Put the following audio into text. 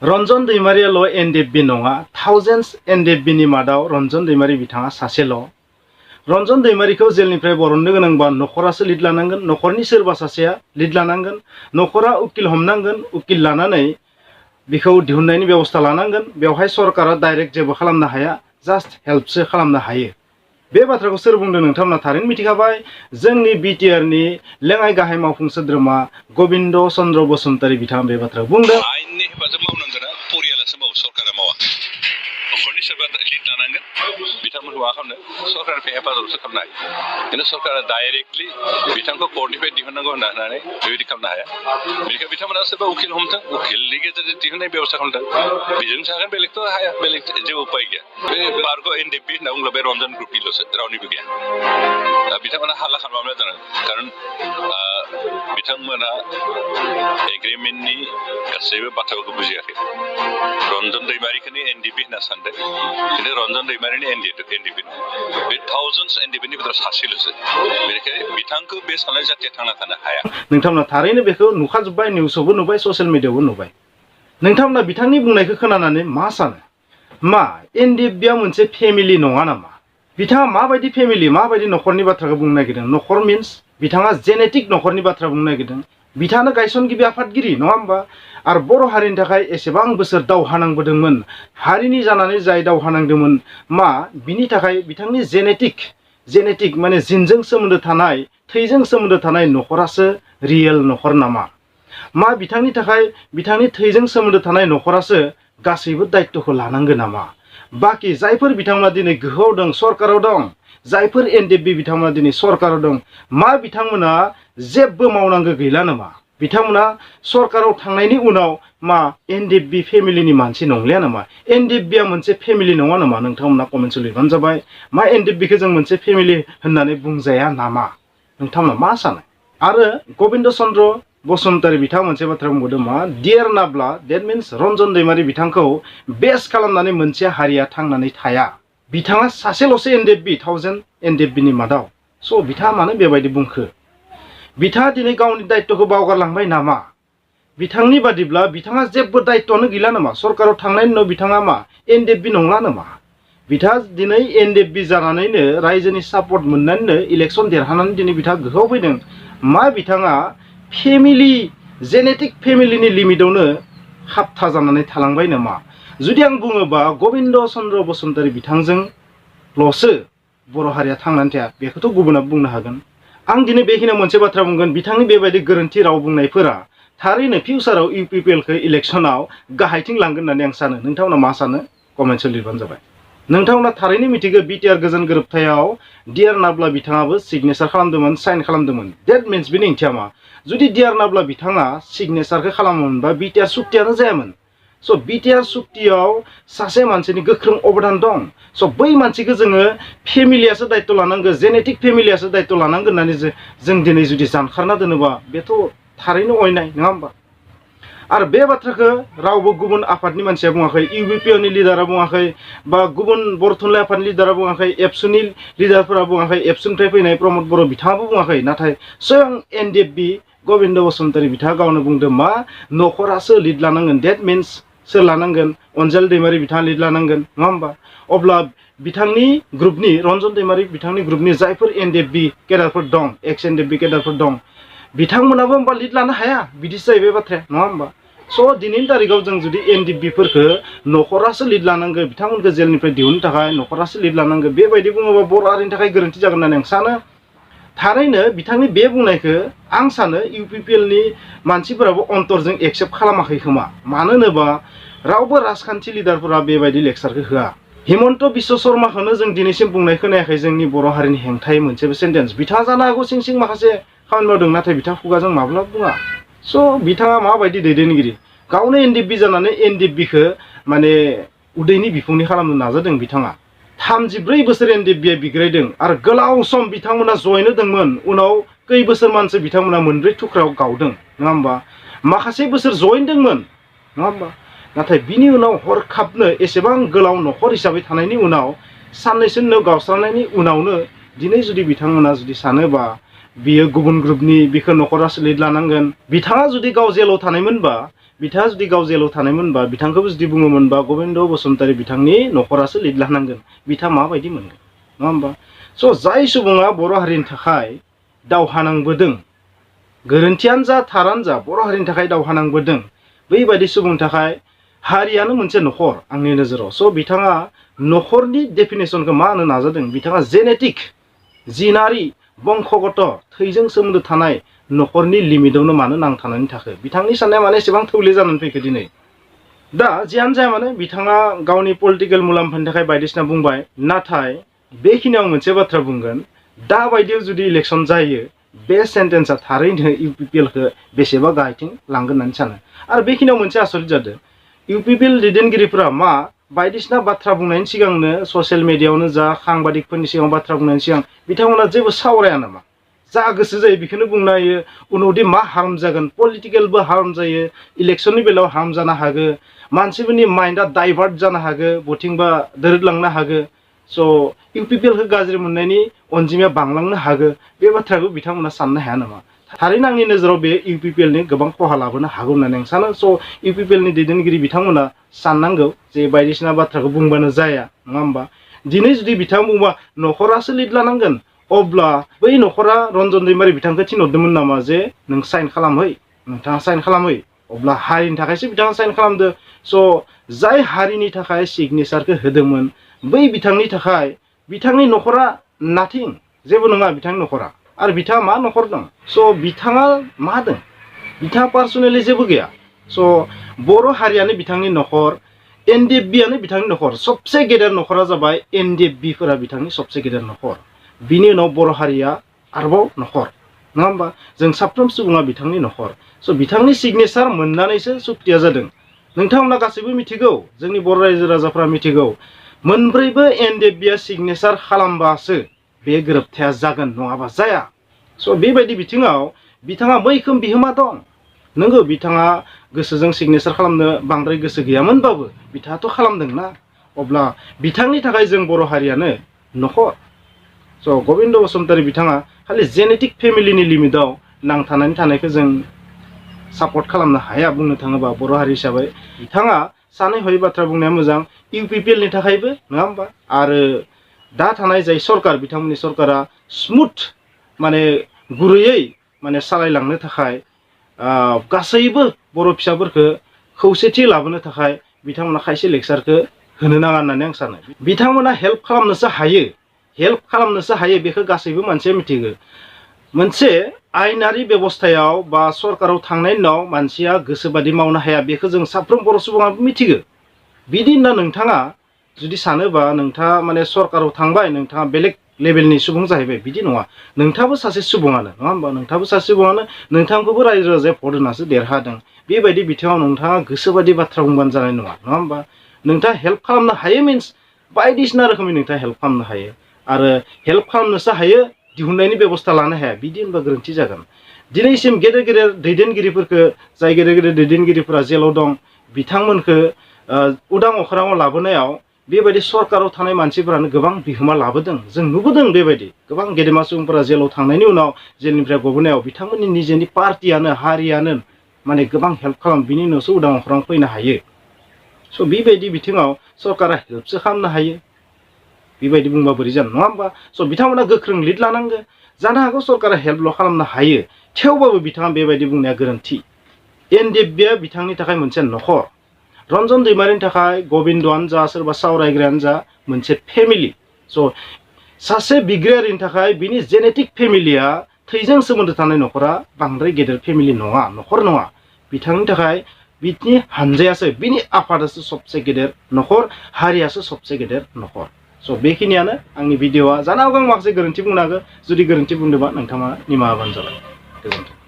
Ranjan दैमारियाल' NDFB नङा, थाउजेन्डस एनडिएफबिनि मादाव रनजन दैमारि बिथाङा सासेल'। रनजन दैमारिखौ जेलनिफ्राय बरननो गोनांबा न'खरासो लिड लानांगोन, न'खरनि सोरबा सासेया लिड लानांगोन, न'खरा उकिल हमनांगोन, उकिल लानानै बिखौ दिहुननायनि बेबस्था लानांगोन। बेवहाय सरकारा डाइरेक्ट जेबो खालामनो हाया, जास्ट हेल्पसो खालामनो हायो। बे बाथ्राखौ सोर बुंदों नोंथांमोना थारैनो मिथिखाबाय। जोंनि बिटिआरनि लेङाइ गाहाय मावफुं सोद्रोमा गबिन्द चन्द्र बसुमतारी बिथाङा बे बाथ्राखौ बुंदों। आयेननि हेफाजाब मावनांगोना परियालासो मावो, सरकारा मावा। न'खरनि सोरबा लिड लानांगोन, बिथांमोनखौ मा खालामनो सरकारनिफ्राय हेफाजाबसो खालामनो हायो। खिन्थु सरकारा डाइरेक्टलि बिथांखौ कर्टनिफ्राय दिहुननांगौ होननानै बेबायदि खालामनो हाया। बेनिखायनो बिथांमोना सोरबा उकिल हमथों, उकिलनि गेजेरजों दिहुननाय बेबस्था खालामथों, बेजों थागोन, बेलेगथ' हाया, बेलेग जेबो उपाय गैया। बे बारग' एनडिएफबि होनना बुङोब्ला बे रनजन ग्रुपनिल'सो, रावनिबो गैया। बिथांमोना हाल्ला खालामनो जानांगोन, खारन बिथांमोना एग्रिमेन्टनि गासैबो बाथ्राखौ बुजियाखै। रनजन दैमारिखौनो एनडिएफबि होनना सानदों, खिन्थु रनजन दैमारिनि एनडिएफबि नङा। बे थाउजेन्डस एनडिएफबिनि गेजेराव सासेल'सो। बेनिखायनो बिथांखौ बे साननाय जाथिया थांना थानो हाया। नोंथांमोना थारैनो बेखौ नुखाजोब्बाय, निउसावबो नुबाय, ससियेल मिडियायावबो नुबाय। नोंथांमोना बिथांनि बुंनायखौ खोनानानै मा सानो? मा एनडिएफबिआ मोनसे फेमिलि नङा नामा? बिथाङा माबायदि फेमिलि, माबायदि न'खरनि बाथ्राखौ बुंनो नागिरदों? न'खर मिन्स बिथाङा जेनेटिक न'खरनि बाथ्रा बुंनो नागिरदों। बिथाङानो गायसनगिरि आफादगिरि नङा होमबा? आरो बर' हारिनि थाखाय एसेबां बोसोर दावहा नांबोदोंमोन, हारिनि जानानै जाय दावहा नांदोंमोन, मा बिनि थाखाय बिथांनि जेनेटिक माने जिनजों सोमोन्दो थानाय, थैजों सोमोन्दो थानाय न'खरासो रियेल न'खर नामा? मा बिथांनि थाखाय बिथांनि थैजों सोमोन्दो थानाय न'खरासो गासैबो दायित्वखौ लानांगोन नामा? बाखि जायफोर बिथांमोना दिनै गोहोआव दं, सरकाराव दं, जायफोर एनडिएफबि बिथांमोना दिनै सरकाराव दं, मा बिथांमोना जेबो मावनांगौ गैला नामा? बिथांमोना सरकाराव थांनायनि उनाव मा एनडिएफबि फेमिलिनि मानसि नंलिया नामा? एनडिएफबिआ मोनसे फेमिलि नङा नामा? नोंथांमोना कमेन्टआव लिरबानो जाबाय। मा एनडिएफबिखौ जों मोनसे फेमिलि होननानै बुंजाया नामा? नोंथांमोना मा सानो? आरो गबिन्द चन्द्र बसुमतारी बिथाङा मोनसे बाथ्रा बुंबावदों, मा डियार नाब्ला, डेट मिन्स रनजन दैमारि बिथांखौ बेस खालामनानै मोनसे हारिया थांनानै थाया। बिथाङा सासेल'सो एनडिएफबि, थाउजेन्ड एनडिएफबिनि मादाव। स' बिथाङा मानो बेबायदि बुंखो? बिथाङा दिनै गावनि दायित्वखौ बावगारलांबाय नामा? बिथांनि बादिब्ला बिथाङा जेबो दायित्वआनो गैला नामा? सरकाराव थांनायनि उनाव बिथाङा मा एनडिएफबि नंला नामा? बिथाङा दिनै एनडिएफबि जानानैनो, रायजोनि सापर्ट मोननानैनो, इलेक्सन देरहानानै दिनै बिथाङा गोहोआव फैदों। मा बिथाङा फेमिलि, जेनेटिक फेमिलिनि लिमिटआवनो हाबथा जानानै थालांबाय नामा? जुदि आं बुङोबा गबिन्द चन्द्र बसुमतारी बिथांजोंल'सो बर' हारिया थांनानै थाया, बेखौथ' गुबुना बुंनो हागोन। आं दिनै बेखिनियाव मोनसे बाथ्रा बुंगोन, बिथांनि बेबायदि गोरोन्थि राव बुंनायफोरा थारैनो फिउचाराव इउपिपिएलखौ इलेक्सनाव गाहायथिं लांगोन होननानै आं सानो। नोंथांमोना मा सानो? कमेन्टआव लिरबानो जाबाय। नोंथांमोना थारैनो मिथिगौ बिटिआर गोजोन गोरोबथायाव डियार नाब्ला बिथाङाबो सिगनेचार खालामदोंमोन, साइन खालामदोंमोन। डेट मिन्स बेनि ओंथिया मा? जुदि डियार नाब्ला बिथाङा सिगनेचारखौ खालामोमोनबा बिटिआर सुक्तियानो जायामोन। स' बिटिआर सुक्तियाव सासे मानसिनि गोख्रों अबदान दं। स' बै मानसिखौ जोङो फेमिलियासो दायित्व लानांगौ, जेनेटिक फेमिलियासो दायित्व लानांगोन होननानै जों दिनै जुदि जानखारना दोनोबा बेथ' थारैनो अयनाय नङा होमबा? आरो बे बाथ्राखौ रावबो गुबुन आफादनि मानसिया बुङाखै, इउबिपिअनि लिडारा बुङाखै, बा गुबुन बर' थुनलाइ आफादनि लिडारा बुङाखै, एबसुनि लिडारफोरा बुङाखै, एबसुनिफ्राय फैनाय प्रमद बर' बिथाङाबो बुङाखै। नाथाय स्वयं एनडिएफबि गबिन्द बसुमतारी बिथाङा गावनो बुंदों, मा न'खरासो लिड लानांगोन। डेट मिन्स सोर लानांगोन? अनजालि दैमारि बिथाङा लिड लानांगोन नङा होमबा? अब्ला बिथांनि ग्रुपनि, रनजन दैमारि बिथांनि ग्रुपनि जायफोर एनडिएफबि केडारफोर दं, एक्स एनडिएफबि केडारफोर दं, बिथांमोनाबो होमबा लिड लानो हाया? बिदिसो जाहैबाय बाथ्राया नङा होमबा? स' दिनैनि तारिखाव जों जुदि एनडिएफबिफोरखौ न'खरासो लिड लानांगौ, बिथांमोनखौ जेलनिफ्राय दिहुननो थाखाय न'खरासो लिड लानांगौ, बेबायदि बुङोबा बर' हारिनि थाखाय गोरोन्थि जागोन होननानै आं सानो। थारैनो बिथांनि बे बुंनायखौ आं सानो इउपिपिएलनि मानसिफोराबो अन्तरजों एक्सेप्ट खालामाखै खोमा। मानो होनोबा रावबो राजखान्थि लिडारफोरा बेबायदि लेक्सारखौ होआ। हिमन्त बिश्व शर्माखौनो जों दिनैसिम बुंनाय खोनायाखै जोंनि बर' हारिनि हेंथायै मोनसेबो सेन्टेन्स। बिथाङा जानो हागौ सिं सिं माखासे खामानि मावदों, नाथाय बिथाङा खुगाजों माब्लाबा बुङा। स' बिथाङा माबायदि दैदेनगिरि? गावनो एनडिएफबि जानानै एनडिएफबिखौ माने उदैनि बिखुंनि खालामनो नाजादों बिथाङा। 34 बोसोर एनडिएफबिआ बिग्रायदों आरो गोलाव सम बिथांमोना जयैनो दंमोन। उनाव खै बोसोर मानसि बिथांमोना मोनब्रै थुख्रायाव गावदों नङा होमबा? माखासे बोसोर जयैनो दंमोन नङा होमबा? नाथाय बिनि उनाव हरखाबनो एसेबां गोलाव न'खर हिसाबै थानायनि उनाव, साननैसो उनाव गावस्रानायनि उनावनो दिनै जुदि बिथांमोना जुदि सानोबा बियो गुबुन ग्रुपनि, बिखौ न'खरासो लिड लानांगोन, बिथाङा जुदि गाव जेलाव थानायमोनबा बिथाङा जुदि गाव जेलाव थानायमोनबा बिथांखौबो जुदि बुङोमोनबा गबिन्द बसुमतारी बिथांनि न'खरासो लिरलांनांगोन बिथाङा माबायदि मोनगोन नङा होमबा स' जाय सुबुङा बर' हारिनि थाखाय दावहा नांबोदों गोरोन्थियानो जा थारानो जा बर' हारिनि थाखाय दावहा नांबोदों बैबायदि सुबुंनि थाखाय हारियानो मोनसे न'खर आंनि नोजोराव स' बिथाङा न'खरनि डेफिनेसनखौ मा होनो नाजादों बिथाङा जेनेटिक जिनारि बंखगत थैजों सोमोन्दो थानाय न'खरनि लिमिटआवनो मानो नांथानानै थाखो बिथांनि साननाया माने एसेबां थौले जानानै फैखो दिनै दा जियानो जाया मानो बिथाङा गावनि पलिटिकेल मुलाम्फानि थाखाय बायदिसिना बुंबाय नाथाय बेखिनियाव मोनसे बाथ्रा बुंगोन दा बायदियाव जुदि इलेक्सन जायो बे सेन्टेन्सआ थारैनो इउपिपिएलखौ बेसेबा गाहायथिं लांगोन होननानै सानो आरो बेखिनियाव मोनसे आसरित जादों इउपिपिएल दैदेनगिरिफोरा मा बायदिसिना बाथ्रा बुंनायनि सिगांनो ससियेल मिडियायावनो जा साংবাদিকफोरनि सिगाङाव बाथ्रा बुंनायनि सिगां बिथांमोना जेबो सावराया नामा जा गोसो जायो बेखौनो बुंनो हायो उनावदि मा हार्म जागोन पलिटिकेलबो हार्म जायो इलेक्सननि बेलायाव हार्म जानो हागौ मानसिफोरनि माइन्डआ डाइभार्ट जानो हागौ बथिंबा दोरोदलांनो हागौ स' इउपिपिएलखौ गाज्रि मोननायनि अनजिमाया बांलांनो हागौ बे बाथ्राखौ बिथांमोना साननो हाया नामा थारैनो आंनि नोजोराव बे इउपिपिएलनि गोबां खहा लाबोनो हागौ होननानै आं सानो स' इउपिपिएलनि दैदेनगिरि बिथांमोना साननांगौ जे बायदिसिना बाथ्राखौ बुंबानो जाया नङा होमबा दिनै जुदि बिथां बुंबा न'खरासो लिड लानांगोन अब्ला बै न'खरा रनजन दैमारि बिथांखौ थिनहरदोंमोन नामा जे नों साइन खालामहै नोंथाङा साइन खालामहै अब्ला हारिनि थाखायसो बिथाङा साइन खालामदो स' जाय हारिनि थाखाय सिगनेसारखौ होदोंमोन बै बिथांनि थाखाय बिथांनि न'खरा नाथिं जेबो नङा बिथांनि न'खरा आरो बिथाङा मा न'खर दं स' बिथाङा मा दं बिथाङा पार्सनेलि जेबो गैया स' बर' हारियानो बिथांनि न'खर एनडिएफबिआनो बिथांनि न'खर सबसे गेदेर न'खरा जाबाय एनडिएफबिफोरा बिथांनि सबसे गेदेर न'खर बिनि उनाव बर' हारिया आरोबाव न'खर नङा होमबा जों साफ्रोम सुबुङा बिथांनि न'खर स' बिथांनि सिगनेसार मोननानैसो सुक्तिया जादों नोंथांमोना गासैबो मिथिगौ जोंनि बर' रायजो राजाफ्रा मिथिगौ मोनब्रैबो एनडिएफबिआ सिगनेसार खालामबासो बे गोरोबथाया जागोन नङाबा जाया स' बेबायदि बिथिङाव बिथाङा मैखोम बिहोमा दं नंगौ बिथाङा गोसोजों सिगनेसार खालामनो बांद्राय गोसो गैयामोनबाबो बिथाङाथ' खालामदोंना अब्ला बिथांनि थाखाय जों बर' हारियानो न'खर स' गबिन्द बसुमतारी बिथाङा खालि जेनेटिक फेमिलिनि लिमिटआव नांथानानै थानायखौ जों सापर्ट खालामनो हाया बुंनो थाङोबा बर' हारि हिसाबै बिथाङा सानै हयै बाथ्रा बुंनाया मोजां इउपिपिएलनि थाखायबो नङा होमबा आरो दा थानाय जाय सरकार बिथांमोननि सरकारा स्मुथ माने गुरैयै माने सालायलांनो थाखाय गासैबो बर' फिसाफोरखौ खौसेथि लाबोनो थाखाय बिथांमोना खायसे लेक्सारखौ होनो नाङा होननानै आं सानो बिथांमोना हेल्प खालामनोसो हायो बेखौ गासैबो मानसिया मिथिगौ मोनसे आयेनारि बेबस्थायाव बा सरकाराव थांनायनि उनाव मानसिया गोसोबादि मावनो हाया बेखौ जों साफ्रोम बर' सुबुङाबो मिथिगौ बिदि होनना नोंथाङा जुदि सानोबा नोंथाङा माने सरकाराव थांबाय नोंथाङा बेलेग लेभेलनि सुबुं जाहैबाय बिदि नङा नोंथाङाबो सासे सुबुङानो नङा होमबा नोंथाङाबो सासे सुबुङानो नोंथांखौबो रायजो राजाया भट होनासो देरहादों बेबायदि बिथिङाव नोंथाङा गोसोबादि बाथ्रा बुंबानो जानाय नङा नङा होमबा नोंथाङा हेल्प खालामनो हायो मिन्स बायदिसिना रोखोमनि नोंथाङा हेल्प खालामनो हायो आरो हेल्प खालामनोसो हायो दिहुननायनि बेबस्था लानो हाया बिदि होनबा गोरोन्थि जागोन दिनैसिम गेदेर गेदेर दैदेनगिरिफोरखौ जाय गेदेर गेदेर दैदेनगिरिफोरा जेलाव दं बिथांमोनखौ उदां अख्राङाव लाबोनायाव बेबायदि सरकाराव थानाय मानसिफोरानो गोबां बिहोमा लाबोदों जों नुबोदों बेबायदि गोबां गेदेमा सुबुंफोरा जेलाव थांनायनि उनाव जेलनिफ्राय गबोनायाव बिथांमोननि निजेनि पार्टियानो हारियानो माने गोबां हेल्प खालाम बिनि उनावसो उदां अख्राङाव फैनो हायो स' बेबायदि बिथिङाव सरकारा हेल्पसो खालामनो हायो बेबायदि बुंबा बोरै जानो नङा होमबा स' बिथांमोना गोख्रों लिड लानांगौ जानो हागौ सरकारा हेल्पल' खालामनो हायो थेवबाबो बिथाङा बेबायदि बुंनाया गोरोन्थि एनडिएफबिआ बिथांनि थाखाय मोनसे न'खर रनजन दैमारिनि थाखाय गबिन्दआनो जा सोरबा सावरायग्रायानो जा मोनसे फेमिलि स' सासे बिग्रायारिनि थाखाय बिनि जेनेटिक फेमिलिया थैजों सोमोन्दो थानाय न'खरा बांद्राय गेदेर फेमिलि नङा न'खर नङा बिथांनि थाखाय बिनि हानजायासो बिनि आफादासो सबसे गेदेर न'खर हारियासो सबसे गेदेर न'खर स' बेखिनियानो आंनि भिडिअआ जानो हागौ आं माखासे गोरोन्थि बुंनो हागौ जुदि गोरोन्थि बुंदोंबा नोंथाङा निमाहा होबानो जाबाय गोजोन्थों।